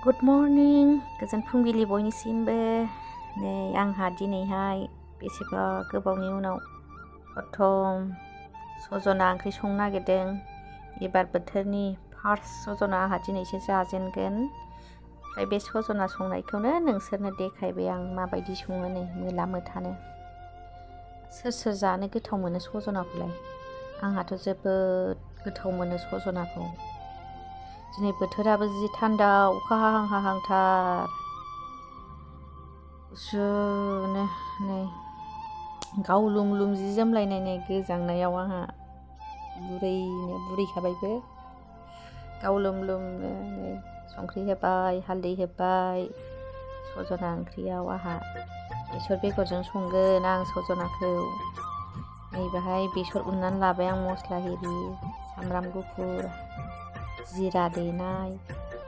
Good morning गोजोन फुंबिलि बयनिसिमबो नै आंहा दिनैहाय बेसेबा गोबावनि उनाव प्रथम सजना ओंख्रि संनो नागिरदों। एबार बोथोरनि फार्स्ट सजना आंहा दिनैसो जाजेनगोन। ओमफ्राय बे सजना संनायखौनो नोंसोरनो देखायबाय आं माबायदि सङो नै मोला मोथानो। सोर सोर जानो गोथाव मोनो सजनाखौलाय? आंहाथ' जोबोद गोथाव मोनो सजनाखौ। दिनै बोथोराबो जि थान्दा, अखा हाहां हाहांथार गुसुनो नै गावलुम जि जोमलायनाय गोजांनायाव आंहा बुरैखाबायबो गावलुमनो नै संख्रि होबाय, हालदै होबाय। सजना ओंख्रियाव आंहा बेसर बेगरजों संगोन आं सजनाखौ। नै बेहाय बेसर उननानै लाबाय आं, मस्ला एरि सामब्राम गुफुर जिरा देनाय,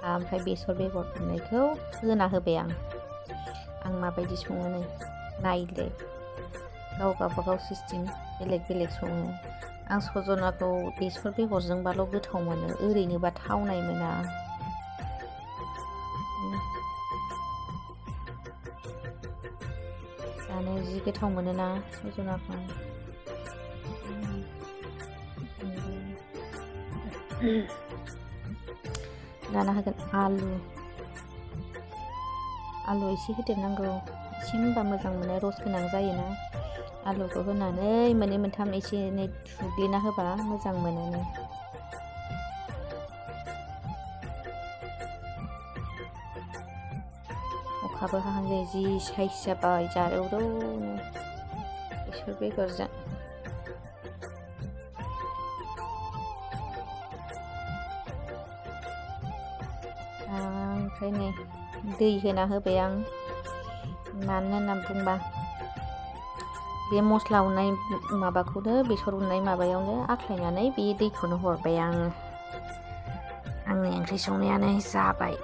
ओमफ्राय बेसर बेगर उननायखौ होना होबाय आं माबायदि सङो नै नायदो। गाव गावबागाव सिस्टेम बेलेग बेलेग सङो। आं सजनाखौ बेसर बेगरजोंबाल' गोथाव मोनो, ओरैनोबा थावनाय मोना। जानो जि गोथाव मोनोना सजनाखौ। दाना होगोन आलु एसे होदेरनांगौ, एसे होनबा मोजां मोनो, रस गोनां जायोना। आलुखौ होनानै मोननै मोनथाम एसे एनै थुग्लिना होबा मोजां मोनो। अखाबो हाहां जायो, जि साइज जाबाय जारौरौनो बेसर बेगरजों। ओमफ्राय नै दै होना होबाय आं। मानो होनना बुंबा बे मस्ला उननाय माबाखौनो, बेसर उननाय माबायावनो आख्लायनानै बे दैखौनो हरबाय आङो। आंनि ओंख्रि संनायानो जाबाय,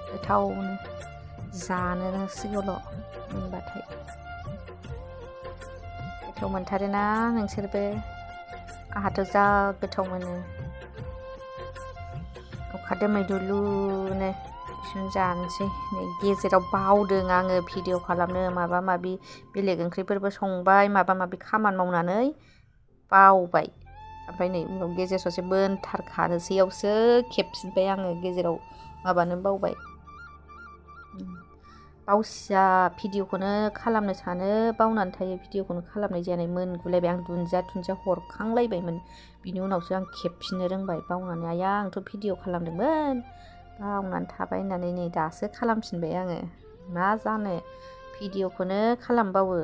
गोथावनो जानोसैल' मोनबाथाय। गोथाव मोनथारोना नोंसोरबो? आंहाथ' जा गोथाव मोनो। अखा दोमैलुलुनो जानोसै। नै गेजेराव बावदों आङो भिडिअ खालामनो, माबा माबि बेलेग ओंख्रिफोरबो संबाय, माबा माबि खामानि मावनानै बावबाय। ओमफ्राय नै उनाव गेजेर ससे मोनथारखानोसैयावसो खेबफिनबाय आङो, गेजेराव माबानो बावबाय। बावसिया भिडिअखौनो खालामनो सानो, बावनानै थायो, भिडिअखौनो खालामनाय जाया। मोनगुलायबाय आं, दुन्दिया हरखांलायबायमोन। बिनि उनावसो आं खेबफिननो रोंबाय बावनानै। आया आंथ' भिडिअ खालामदोंमोन, बावनानै थाबाय होननानै नै दासो खालामफिनबाय आङो। मा जानो, भिडिअखौनो खालामबावो,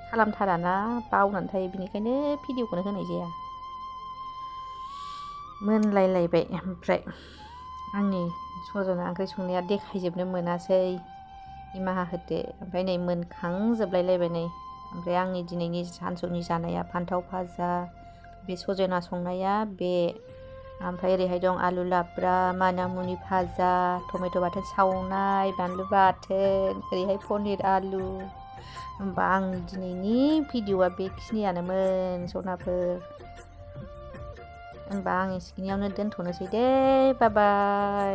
खालामथाराना, बावनानै थायो, बिनिखायनो भिडिअखौनो होनाय जाया। मोनलायलायबाय। ओमफ्राय आंनि सजना ओंख्रि संनाया देखायजोबनो मोनासै, निमाहा होदो। ओमफ्राय नै मोनखांजोबलायलायबाय नै। ओमफ्राय आंनि दिनैनि सानसुनि जानाया फान्थाव भाजा, बे सजना संनाया बे। ओमफ्राय ओरैहाय दं आलु लाब्रा, मानामुनि भाजा, टमेट' बाथोन सावनाय, बानलु बाथोन, ओरैहाय पनिर आलु। होमबा आं दिनैनि भिडिअआ बेखिनियानोमोन सनाफोर। होमबा आं एसेखिनियावनो दोनथ'नोसै दे, बाय बाय।